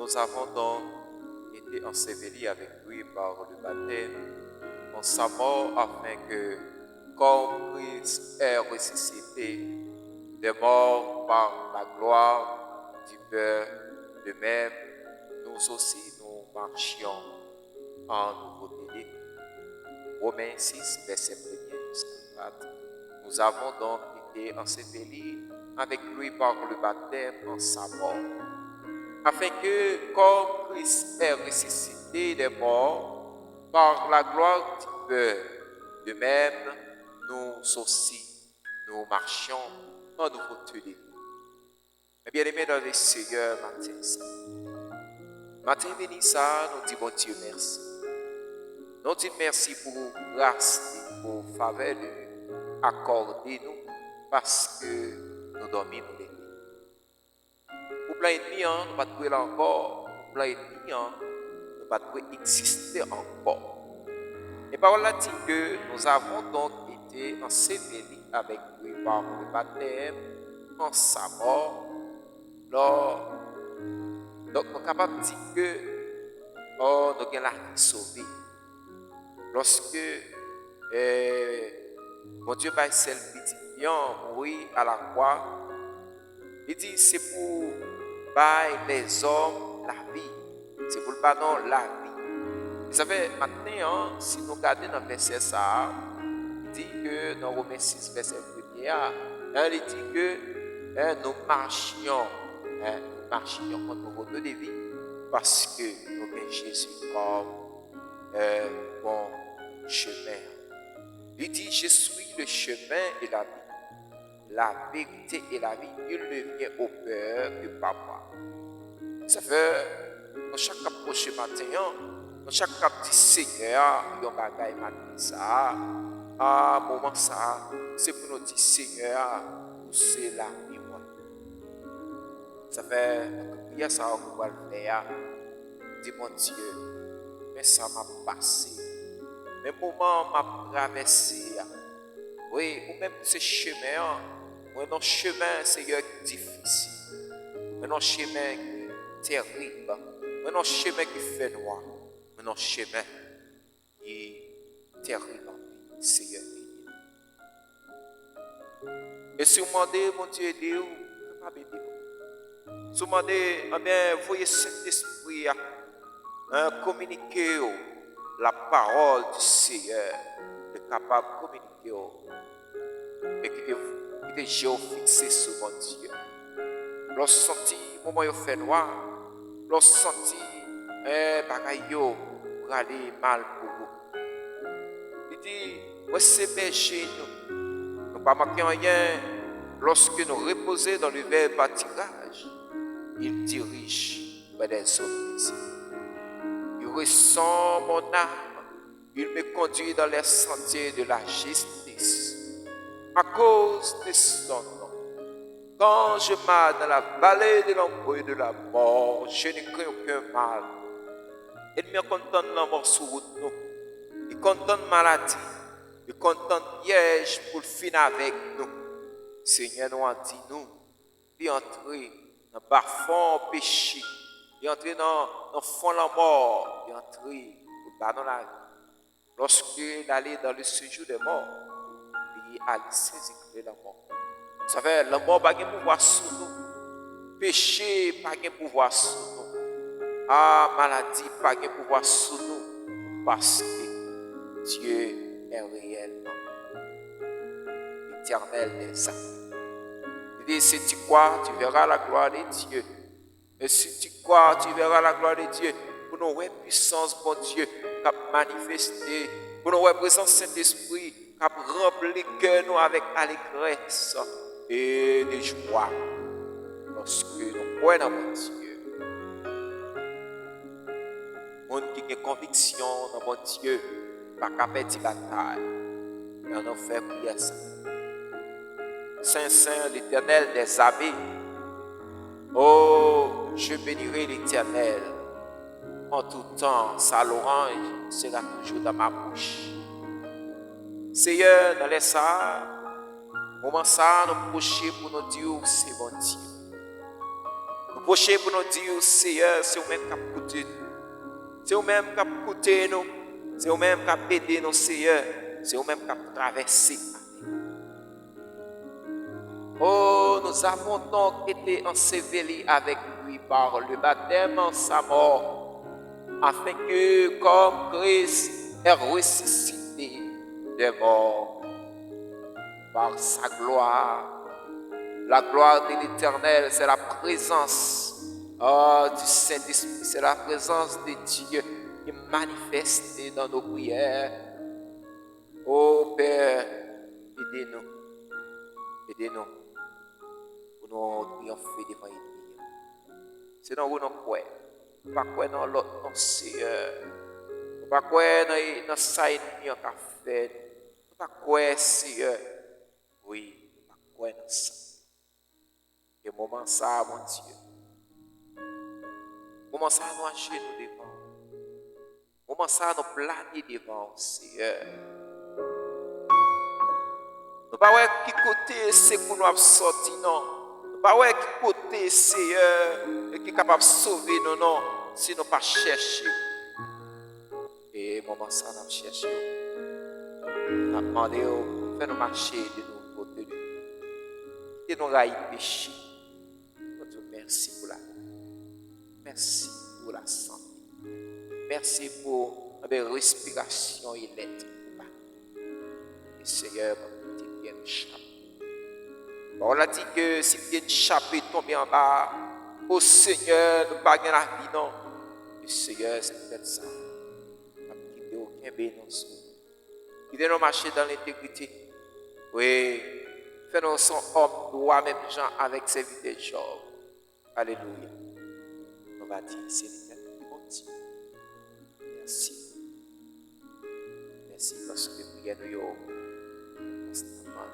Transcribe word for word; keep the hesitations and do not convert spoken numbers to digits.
Nous avons donc été ensevelis avec lui par le baptême en sa mort, afin que, comme Christ est ressuscité des morts par la gloire du Père, de même, nous aussi, nous marchions en nouveauté de vie. Romains six, verset premier jusqu'à quatre. Nous avons donc été ensevelis avec lui par le baptême en sa mort, afin que, comme Christ est ressuscité des morts par la gloire du Père, de même, nous aussi, nous marchions en nouveauté de vie. Mes bien-aimés dans le Seigneur, maten sa, maten beni sa, nou di Bondye mèsi. Nou di l mèsi pou gras li, pou favè li akòde nou, paske nou dòmi, nou leve. Pou plan ènmi an, nou pa t dwe la ankò. Pou plan ènmi an, nou pa t dwe egziste ankò. E pawòl la di ke nous avons donc été ensevelis avec lui par le baptême en sa mort. Lò, donk, nou kapab di ke, oh, nou gen lavi sove. Lòske, eh, Bondye bay sèl pitit li an mouri a la kwa, li di se pou bay lèzòm lavi. Se pou l ba nou lavi. E sa fè, maten an, si nou gade nan vèsè sa a, li di ke nan Women sis, vèsè premye a, eh, li di ke, eh, nou machyon, eh, nou machyon kont nou vodo de vi, paske nou gen Jezi kòm, eh, bon chemen. Li di, je suis le chemin et la vie, la vérité et la vie, nul ne vient au Père que par moi. Sa fè, nou chak k ap pwoche maten an, nou chak k ap di Senyè a yon bagay maten sa a, a moman sa a, se pou nou di Senyè a, ou se lavi mwen. Sa fè, nan tout priyè sa a ou pral fè a, di Bondye, men sa m ap pase, men moman m ap travèse a. Wi, ou menm se chemen an. Mwen nan chemen, Seyè, ki difisil. Mwen nan chemen ki terib. Mwen nan chemen ki fè nwa. Mwen nan chemen ki terib anpil, Seyè, beni nou. E si w mande Bondye ede w, kapab ede w. Si w mande, ebyen, voye Sentespri a, hein, kominike w la parole du Seigneur, li kapab kominike w. E kite, kite je w fikse sou Bondye. Lè w santi moman yo fè nwa, lè w santi, eh, bagay yo prale mal pou ou. Li di, mwen se bèje nou. Nou pa manke anyen. Lorsque nous reposons dans le vert pâturage, il dirige près des eaux paisibles. Il ressent mon âme, il me conduit dans les sentiers de la justice. À cause de son nom. Quand je marche dans la vallée de l'ombre de la mort, je ne crains aucun mal. Ènmi an konn tann lanmò sou wout nou. Li konn tann maladi. Li konn tann pyèj pou l fin avèk nou. Senyè nou an di nou, li antre nan bafon peche. Li antre nan, nan fon lanmò. Li antre pou l ba nou lavi. Lorsqu'il allait dans le séjour des morts, li ale sezi kle lanmò. Sa fè, lanmò pa gen pouvwa sou nou. Peche pa gen pouvwa sou nou. A, maladi pa gen pouvwa sou nou. Paske Dieu est réellement l'Éternel des armées. Li di, si tu crois, tu verras la gloire de Dieu. Et si tu crois, tu verras la gloire de Dieu. Pou nou wè pwisans Bondye k ap manifeste, pou nou wè prezans Sentespri k ap ranpli kè nou avèk alegrès e de jwa. Lòske nou kwè nan Bondye, moun ki gen konviksyon nan Bondye pa ka pèdi batay. E ann nou fè priyè sa. Saint, Saint, l'Éternel des armées. Oh, je bénirai l'Éternel en tout temps, sa louange sera toujours dans ma bouche. Seyè, nan lè sa a, moman sa a, nou pwoche pou nou di w se Bondye. Nou Pwoche pou nou di w, Seyè, se ou menm k ap koute nou. Se ou menm k ap koute nou. Se ou menm k ap ede nou, Seyè. Se ou menm k ap travèse avèk nou. Oh, nous avons donc été ensevelis avec lui par le baptême en sa mort, afin que, comme Christ est ressuscité des morts par sa gloire, la gloire de l'Éternel, c'est la présence, oh, du Saint-Esprit, c'est la présence de Dieu qui est manifestée dans nos prières. Oh Père, ede nou. Ede nou pou nou triyonfe devan ènmi an. Se nan ou nou kwè. Nou pa kwè nan lòt non, Seyè. Nou pa kwè nan, nan sa ènmi an ka fè nou. Nou pa kwè, Seyè. Wi, nou pa kwè nan sa. E moman sa a, Bondye, moman sa a, nou ajenou devan ou. Moman sa a, nou plane devan ou, Seyè. Nou pa wè ki kote sekou nou ap sòti, non. Nou pa wè ki kote, Seyè, ki kapab sove nou, non, si nou pa chèche. E moman sa a, n ap chèche w. N ap mande w, fè nou mache de nou kote de nou. Kite nou rayi peche. Nou di w mèsi pou lavi. Mèsi pou lasante. Mèsi pou, enben, respirasyon e lè de nou ba nou. E Seyè, ban nou kite pye nou chape. Pawòl la di ke si pye n chape tonbe anba, o Seyè, nou pa gen lavi non. E Seyè, se poutèt sa n ap kite w kenbe nou sou. Kite nou mache dan lentegrite. Wi, fè nou se yon òm dwa menm jan avèk sèvitè Jòb. Alelouya. Nou va di, se Letènèl ki Bondye. Mèsi. Mèsi paske priyè nou yo konstanman